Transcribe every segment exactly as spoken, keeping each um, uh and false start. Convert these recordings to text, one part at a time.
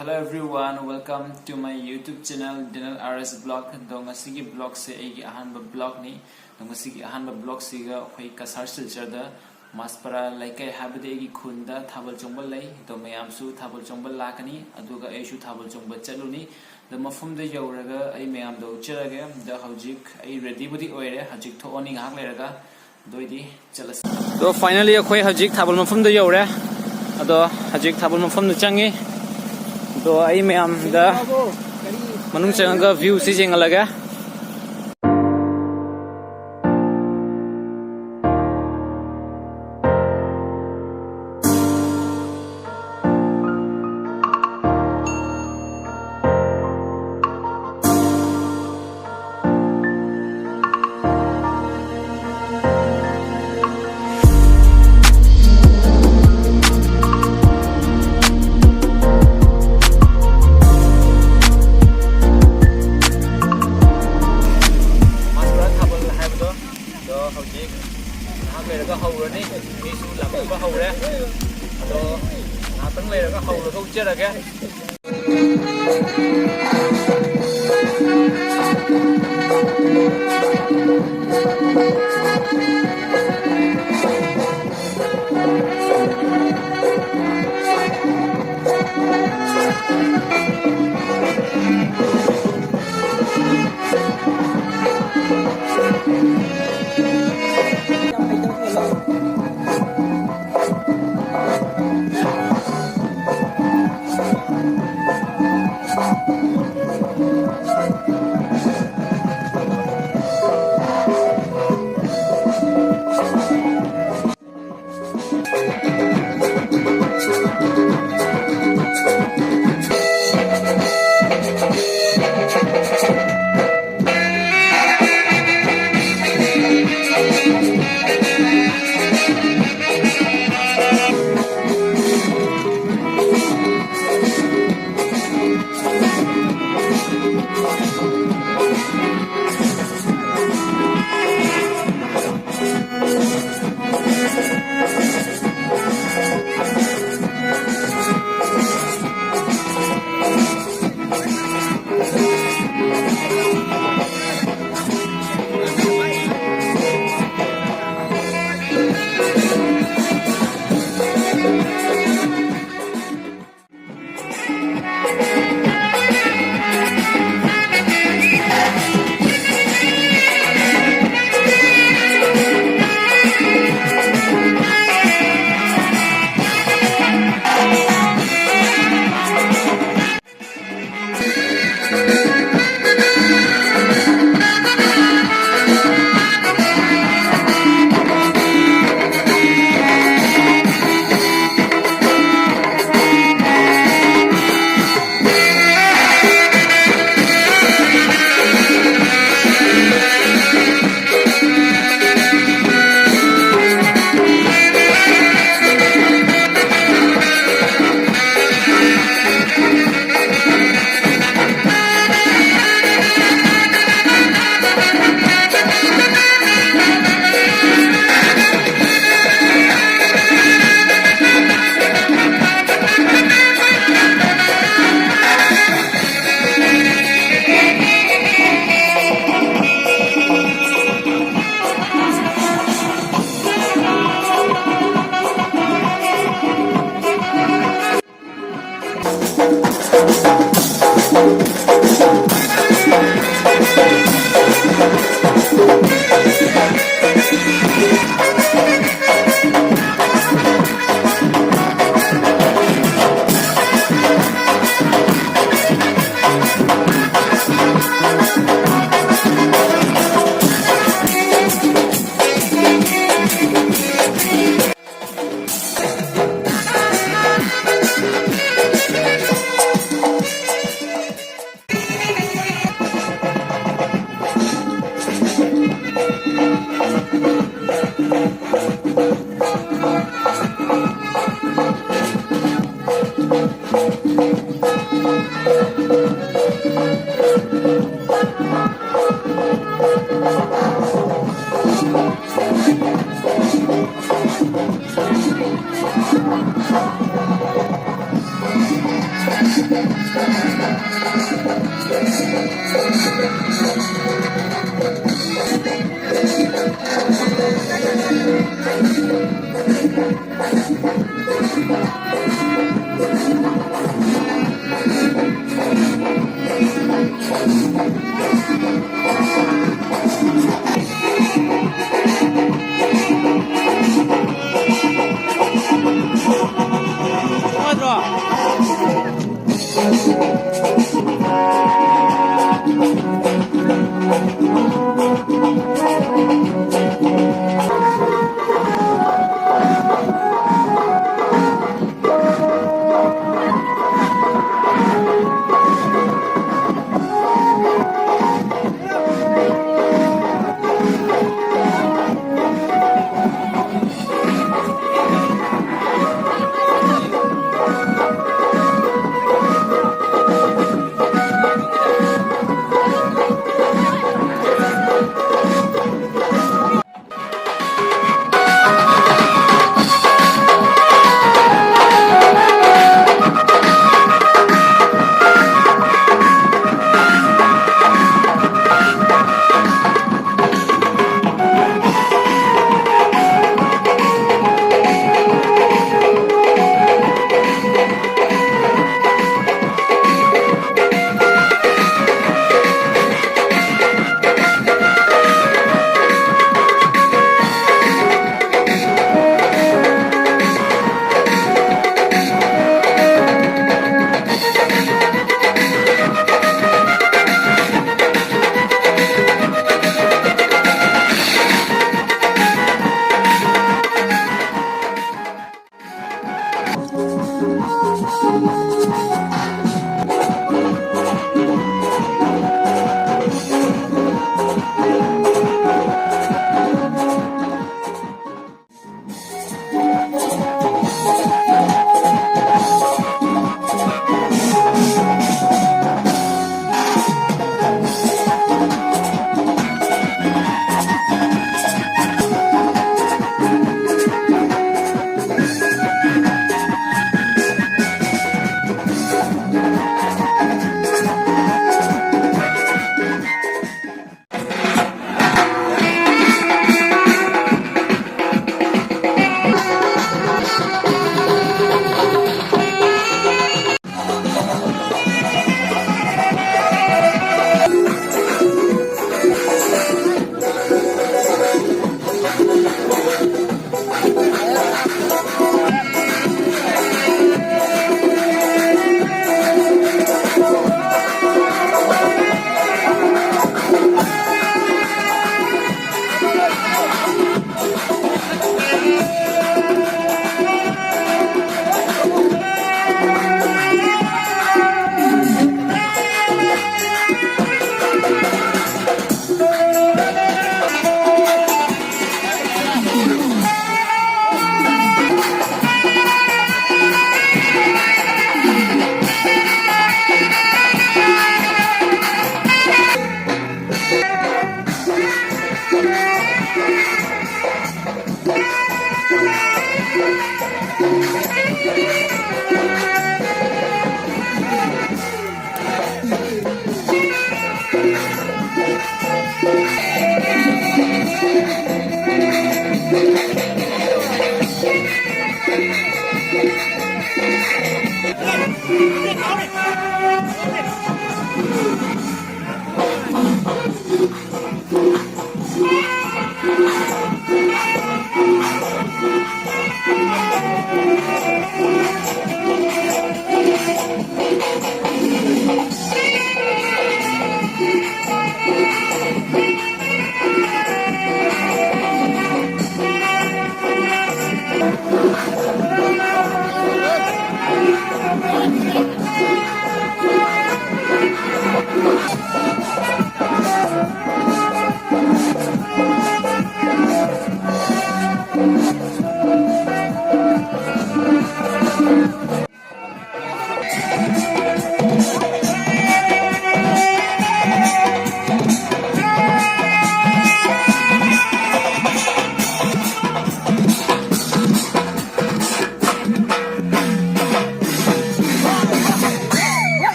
Hello everyone, welcome to my YouTube channel, Daniel R S Vlog. ꯑꯗꯣ ꯉꯁꯤꯒꯤ vlogꯁꯦ ꯑꯩꯒꯤ ꯑꯍꯥꯟꯕ vlogꯅꯤ꯫ ꯑꯗꯣ ꯉꯁꯤꯒꯤ ꯑꯍꯥꯟꯕ vlogꯁꯤꯒ ꯑꯩꯈꯣꯏ ꯀꯁꯥꯔ ꯁꯤꯜꯆꯔꯗ ꯃꯥꯁꯄꯔꯥ ꯂꯩꯀꯥꯏ, ꯍꯥꯏꯕꯗꯤ ꯑꯩꯒꯤ ꯈꯨꯟꯗ ꯊꯥꯕꯜ ꯆꯣꯡꯕ ꯂꯩ꯫ ꯑꯗꯣ ꯃꯌꯥꯝꯁꯨ ꯊꯥꯕꯜ ꯆꯣꯡꯕ ꯂꯥꯛꯀꯅꯤ, ꯑꯗꯨꯒ ꯑꯩꯁꯨ ꯊꯥꯕꯜ ꯆꯣꯡꯕ ꯆꯠꯂꯨꯅꯤ꯫ ꯑꯗꯣ ꯃꯐꯝꯗ ꯌꯧꯔꯒ ꯑꯩ ꯃꯌꯥꯝꯗ ꯎꯠꯆꯔꯒꯦ꯫ ꯑꯗꯣ ꯍꯧꯖꯤꯛ ꯑꯩ readyꯕꯨꯗꯤ ꯑꯣꯏꯔꯦ, ꯍꯧꯖꯤꯛ ꯊꯣꯛꯑꯅꯤ ꯉꯥꯏꯍꯥꯛ ꯂꯩꯔꯒ꯫ ꯑꯗꯨ ꯑꯣꯏꯗꯤ ꯆꯠꯂꯁꯤ꯫ ꯑꯗꯣ finally ꯑꯩꯈꯣꯏ ꯍꯧꯖꯤꯛ ꯊꯥꯕꯜ ꯃꯐꯝꯗ ꯌꯧꯔꯦ꯫ ꯑꯗꯣ ꯍꯧꯖꯤꯛ ꯊꯥꯕꯜ ꯃꯐꯝꯗ ꯆꯪꯉꯤ꯫ ꯑꯗꯣ ꯑꯩ ꯃꯌꯥꯝꯗ ꯃꯅꯨꯡ ꯆꯪꯉꯒ viewꯁꯤ ꯌꯦꯡꯍꯜꯂꯒꯦ꯫ ꯃꯥꯁꯄꯔꯥ ꯊꯥꯕꯜ ꯍꯥꯏꯕꯗꯣ, ꯑꯗꯣ ꯍꯧꯖꯤꯛ ꯉꯥꯏꯍꯥꯛ ꯂꯩꯔꯒ ꯍꯧꯔꯅꯤ꯫ ꯃꯤꯁꯨ ꯂꯥꯛꯄ ꯍꯧꯔꯦ꯫ ꯑꯗꯣ ꯉꯥꯏꯍꯥꯛꯇꯪ ꯂꯩꯔꯒ ꯍꯧꯔꯒ ꯎꯠꯆꯔꯒꯦ꯫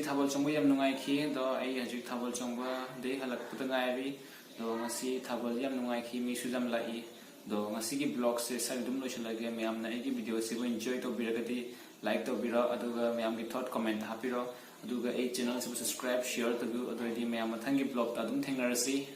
ꯊꯥꯕꯜ ꯆꯣꯡꯕ ꯌꯥꯝ ꯅꯨꯡꯉꯥꯏꯈꯤ꯫ ꯑꯗꯣ ꯑꯩ ꯍꯧꯖꯤꯛ ꯊꯥꯕꯜ ꯆꯣꯡꯕꯗꯩ ꯍꯜꯂꯛꯄꯗ ꯉꯥꯏꯔꯤ꯫ ꯑꯗꯣ ꯉꯁꯤ ꯊꯥꯕꯜ ꯌꯥꯝ ꯅꯨꯡꯉꯥꯏꯈꯤ, ꯃꯤꯁꯨ ꯌꯥꯝ ꯂꯥꯛꯏ꯫ ꯑꯗꯣ ꯉꯁꯤꯒꯤ vlogꯁꯦ ꯁ꯭ꯋꯥꯏꯗ ꯑꯗꯨꯝ ꯂꯣꯏꯁꯤꯜꯂꯒꯦ꯫ ꯃꯌꯥꯝꯅ ꯑꯩꯒꯤ videoꯁꯤꯕꯨ enjoy ꯇꯧꯕꯤꯔꯒꯗꯤ like ꯇꯧꯕꯤꯔꯣ, ꯑꯗꯨꯒ ꯃꯌꯥꯝꯒꯤ thought comment ꯍꯥꯞꯄꯤꯔꯣ, ꯑꯗꯨꯒ ꯑꯩ channelꯁꯤꯕꯨ subscribe, share ꯇꯧꯕꯤꯌꯨ꯫ ꯑꯗꯨ ꯑꯣꯏꯔꯗꯤ ꯃꯌꯥꯝ ꯃꯊꯪꯒꯤ vlogꯇ ꯑꯗꯨꯝ ꯊꯦꯡꯅꯔꯁꯤ꯫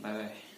Bye bye꯫